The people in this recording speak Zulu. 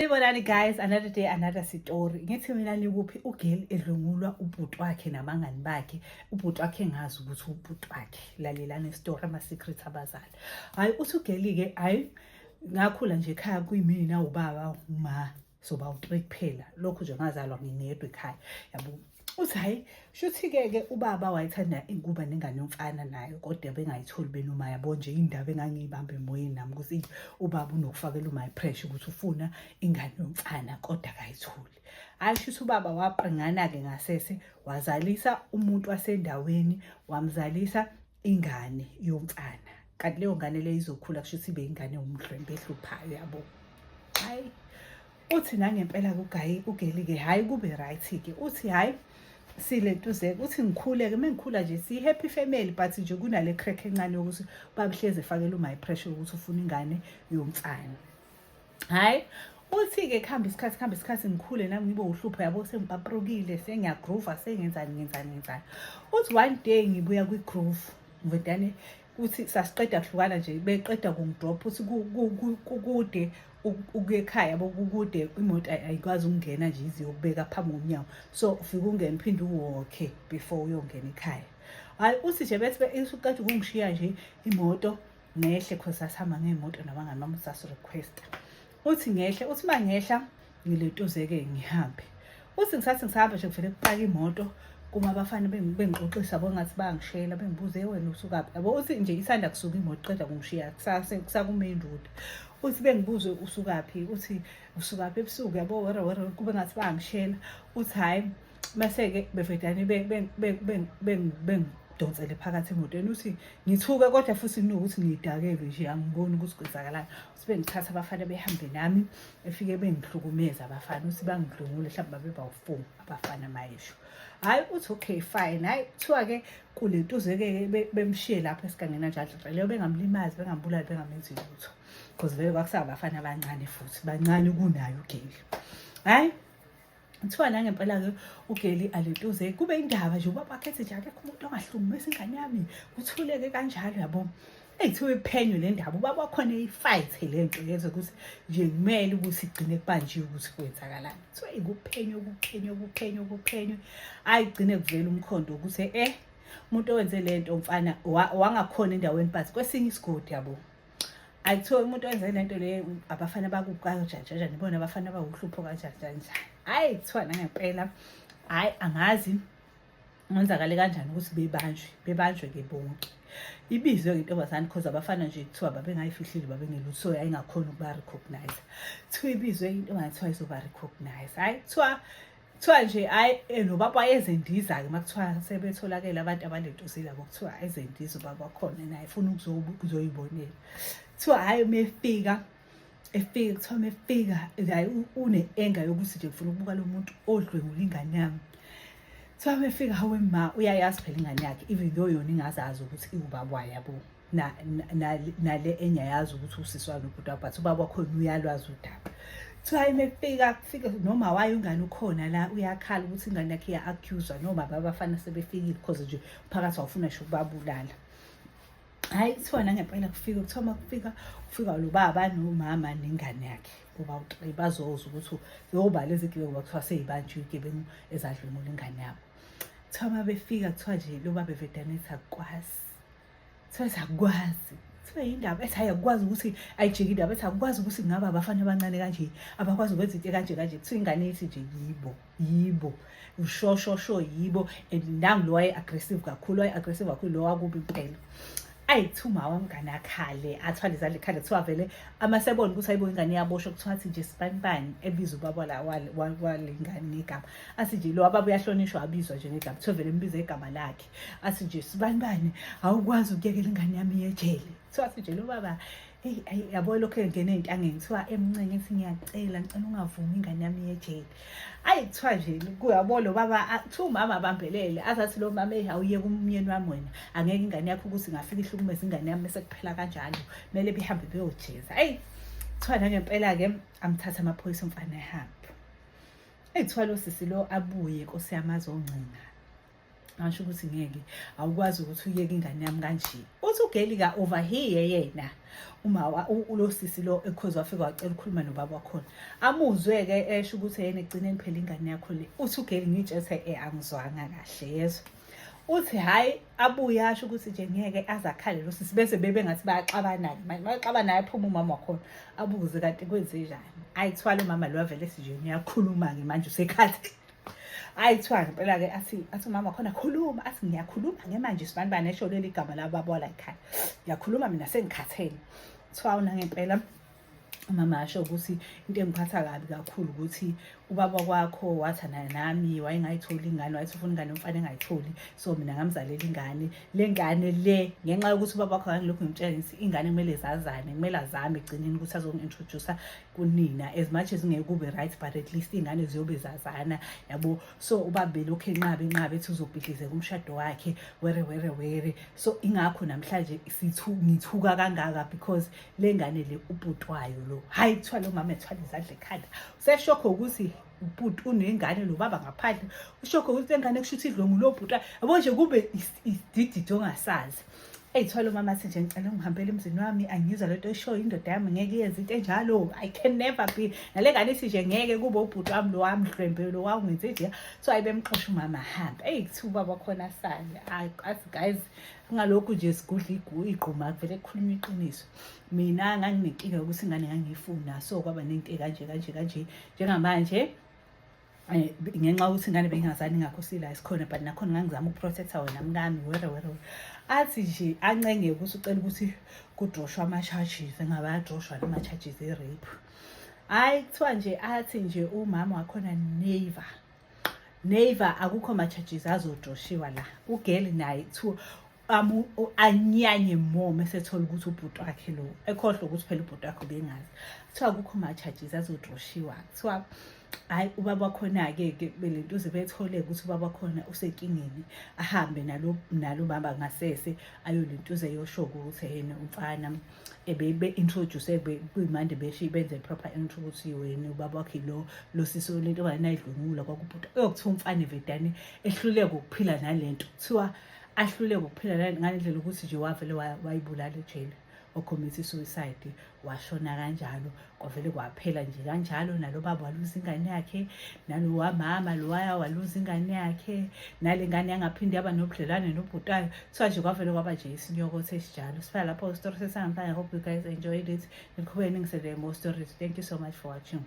Sanibonani guys, another day, another story. Ngithi mina nikuphi ugirl edlwengulwa ubhuti wakhe nabangani bakhe. Ubhuti wakhe engazi ukuthi ubhuti wakhe. Lalelani istory ama-secret abazali. Hhayi uthi ugirl-ke hhayi ngakhula nje ekhaya kuyimina ubaba uma soba u-three kuphela. Lokhu nje ngazalwa ngingedwa ekhaya. Yabo uthi hhayi shuthi-ke ke ubaba wayethanda ukuba nengane yomfana nayo kodwa bengayitholi benoma yabo nje indaba engangiyibamba emoyeni nami ukuthi ubaba unokufakela uma ipressure ukuthi ufuna ingane yomfana kodwa akayitholi. Hhayi shuthi ubaba waqingana-ke ngasese wazalisa umuntu wasendaweni wamzalisa ingane yomfana kanti leyo ngane leyo izokhula kusho ukuthi ibe ingane yomdlwembe ehluphayo yabo. Hhayi uthi nangempela kugayi ugeli-ke hhayi kube right-ke uthi hhayi silentuzeke uthi ngikhule-ke uma ngikhula nje siyi-happy family but nje kunale crack encane yokuthi babuhlezi efakela uma i-pressure yokuthi ufuna ingane yomfana. Hhayi uthi-ke kuhamba isikhathi kuhamba isikhathi ngikhule nami ngibe uhlupho yabo sengipaprukile sengiyagroova sengenzani ngenzani ngenzani. Uthi one day ngibuya kwi-groove ngvedane uthi sasiqeda kuhlukana nje beqeda kungidrop uthi kukude ukuya ekhaya yabo kukude imoto ayikwazi ukungena nje ize iyokubeka phambi komnyango so ufike ungene uphinde uwokhe before uyongena ekhaya. Hhayi uthi nje bethi isuqeda ukungishiya nje imoto ngehle cause sasihamba ngey'moto nabangani bami sasi-requesta. Uthi ngehle uthi uma ngehla ngiletuze-ke ngihambe. Uthi ngisathi ngisahamba nje kuvele kupaka imoto kuma abafana bengixoxisa yabo ngathi bayangishela bengibuze wena usukaphi yabo uthi nje isanda kusuka imoto qeda kungishiya kusaku-main road. Uthi bengibuze usukaphi uthi usukaphi ebusuku yabo were were kube ngathi bayangishela uthi hhayi mase-ke bevedane bengidonsele phakathi emotweni uthi ngithuke kodwa futhi kunokuthi ngidakelwe nje angiboni ukuthi kwenzakalani. Uthi bengithatha abafana behambe nami efike bengihlukumeza abafana uthi bangidlwengule mhlawumbe babe bawu-four abafana mayesho. Hhayi uthi okay fine hhayi kuthiwa-ke kulentuze-ke bemshiye lapho esigangeni kanjalo leyo bengamlimazi bengambulali bengamenzi lutho because vele kwakusabafana abancane futhi bancane kunayo ugeli. Hhayi kuthiwa nangempela-ke ugeli alentuze kube indaba nje ubaba wakhe nje akekho umuntu ongahlukumeza ingane yami kuthuleke kanjalo yabo. Eyi kuthiwa iphenywe le ndaba ubaba wakhona eyifayithe le nto yenze ukuthi nje kumele ukuthi igcine kubanjiwe ukuthi kwenzakalani. Kuthiwa ikuphenywe kuphenywe kuphenywe kuphenywe hhayi kugcine kuvela umkhondo ukuthi umuntu owenze le nto mfana wangakhona endaweni but kwesinye isigodi yabo. Ayi kuthiwa umuntu owenze le nto le abafana bakubi kanjani kanjani ibona abafana bawuhlupho kanjani kanjani. Hhayi kuthiwa nangempela hhayi angazi kwenzakale kanjani ukuthi bebanjwe bebanjwe-ke bonke. Ibizwe-ke intombazane cause abafana nje kuthiwa babengayifihlile babengelutho so yayingakhoni ukuba-recognise. Kuthiwa ibizwe intombazane kuthiwa izoba-recognise. Hhayi kuthiwa kuthiwa nje hhayi nobaba wayezendiza-ke uma kuthiwa sebetholakele abantu abalentuzile yabo kuthiwa ezendiza ubaba wakhona naye efuna ukuzoyibonela. Kuthiwa hhayi uma efika efika kuthiwa uma efika hhayi une-anger yokuthi nje ngifuna ukubuka lo muntu odlwengula ingane yami. Kuthiwa uma efika hawe ma uyayazi phela ingane yakhe even though yona ingazazi ukuthi iwubaba wayo yabo. Nale enye ayazi ukuthi usisi wayo nobhuti wakhe but ubaba wakhona uyalwazi udaba. Kuthiwa uma efika kufike noma wayo ingane ukhona la uyakhala ukuthi ingane yakhe iya-accuse-wa noma abafana sebefikile because nje umphakathi wawufuna nje ukubabulala. Hhayi kuthiwa nangempela kufika kuthiwa uma kufika kufika lo baba nomama nengane yakhe kuba u-three bazozwa ukuthi yoba lezi gebengu kuthiwa sey'banjiwe iy'gebengu ezadlwengula ingane yabo. Kuthiwa uma befika kuthiwa nje lo baba evedane ethi akukwazi. Kuthiwa ethi akukwazi. Kuthiwa yindaba ethi hhayi akukwazi ukuthi ayijike indaba ethi akukwazi ukuthi kungaba abafana abancane kanje abakwazi ukwenza into ekanje kanje. Kuthiwa ingane ithi nje yibo yibo sho sho sho yibo and nangu lo waye-aggressive kakhulu waye-aggressive kakhulu lo wakubi impela. Ayi kuthiwa uma wamngane akhale athwale izandla ekhanda kuthiwa vele amasebona ukuthi ayibo ingane iyaboshwa kuthiwa athi nje sibanibani ebiza ubaba wale ngane ngegama athi nje lo wababa uyahlonishwa abizwa nje ngegama kuthiwa vele embiza igama lakhe athi nje sibanibani awukwazi ukuyekela ingane yami iye ejele kuthiwa athi nje lo baba eyi ayi yabo lokhu engena ey'ntangeni kuthiwa emncenge ethi ngiyacela ngicela ungavumi ingane yami iye ejele. Ayi kuthiwa nje kuyabo lo baba kuthiwa umama abambelele azathi lo mama eyi awuyeke umyeni wami wena angeke ingane yakho ukuthi ingafika ihlukumeze ingane yami bese kuphela kanjalo kumele behambe beyojeza. Ayi kuthiwa nangempela-ke amthathe amaphoyisa umfana ehambe. Eyi kuthiwa lo sisi lo abuye Nkosi yami azoncenga. Ngasho ukuthi ngeke, awukwazi ukuthi uyeke ingane yami kanje. Uthi ugeli ka over here yena uma ulo sisi lo ekhozi wafika wacela ukukhuluma nobaba wakhona, amuzwe-ke esho ukuthi yena ekugcineni phela ingane yakho le. Uthi ugeli, ngitshethe angizwanga kahle, yezwa. Uthi hhayi, abuye asho ukuthi nje ngeke azakhale lo sisi, bese bebe ngathi bayaxabana-ke manje. Baxabana, aphuma umama wakhona, abuze kanti kwenzenjani. Ayi, kuthiwa lo mama lo avele ethi nje ngiyakhuluma-ke manje, usekhathi. Hayi, kuthiwa ngempela-ke athi umama khona, "Khuluma." Athi, "Ngiyakhuluma-ke manje, sibanibani," esho leli gama labo la ekhaya, "Ngiyakhuluma mina, sengikhathele." Kuthiwa unangempela umama asho ukuthi into engiphatha kabi kakhulu ukuthi ubaba kwakho wathanda nami, wayengayitholi ingane, wayethi ufuna ingane yomfana, engayitholi, so mina ngamzalela ingane. Le ngane le, ngenxa yokuthi ubaba wakho ngangilokhu ngimtshela ngithi ingane kumele zazane, kumele azame ekugcineni ukuthi azongi-introduce kunina, as much as ngeke kube right, but at least iy'ngane ziyobe zazana, yabo. So ubaba belokhu enqabe, enqabe, ethi uzobhidlizeka umshado wakhe, were were were. So ingakho namhlanje ngithuka kangaka, because le ngane le ubhuti wayo lo. Hhayi, kuthiwa lo mama ethwala izandla ekhanda, useshokho ukuthi ubhuti unengane lo baba ngaphandle, ushokho ukuthi lengane kusho ukuthi idlwengulo bhuti, yabo nje, kube isidididi ongasazi. Eyi, thwala umama athi nje, "Ngicela ungihambele emzini wami, angiyizwa lento eshoyo, indoda yami ngeke iyenze into enjalo, I can never be." Nale ngane ithi nje, "Ngeke kube ubhuti wami lo, wamdlwembe lo, wawungenze nje." So ayi, bemxosha umama, ahambe. Eyi, kuthiwa ubaba khona asale athi, "Guys, kungalokhu nje sigudla igquma, kuvele kukhulunywa iqiniso. Mina nganginenkinga yokuthi ingane ngangiyifuna, so kwaba nento kanje kanje kanje. Njengamanje ngenxa yokuthi ingane bengingazani, ingakho sila esikhona, but nakhona ngangizama ukuprotecta wena mkami, were were were." Athi nje ancenge ukuthi ucela ukuthi kudroshwe ama-charges, engabe ayadroshwa nama-charges e-rape. Hhayi, kuthiwa nje athi nje umama wakhona, "Never, never, akukho ma-charges azodroshiwa la." Ugeli naye kuthiwa anyanye more mesethola ukuthi ubhuti wakhe lo, ekhohlwa ukuthi phela ubhuti wakhe ubengazi. Kuthiwa akukho ma-charges azodroshiwa. Kuthiwa hhayi, ubaba wakhona-ke ke belentuze bethole ukuthi ubaba wakhona usenkingeni, ahambe nalo baba ngasese ayolentuze eyosho ukuthi yena umfana ebe-introduce kuyimande, besho benze proper intro ukuthi wena ubaba wakhe lo sisi lento nayidlwengula kwakubhuti. Eyokuthiwa umfana evedane ehluleka ukuphila nalento, kuthiwa ahluleke ukuphila ngale ndlela ukuthi nje wavele wayibulala ejele, ocommit suicide, washona kanjalo, kwavele kwaphela nje kanjalo. Nalo baba waluza ingane yakhe, nalo wamama lowaya waluza ingane yakhe, nale ngane yangaphinde yaba nobudlelwane nobhuti wayo. Kuthiwa nje kwavele kwaba nje isinyokotho esinjalo. Sifika lapho story sesanamhlanje. I hope you guys enjoyed it. Niqhubeke ningisendele more stories. Thank you so much for watching.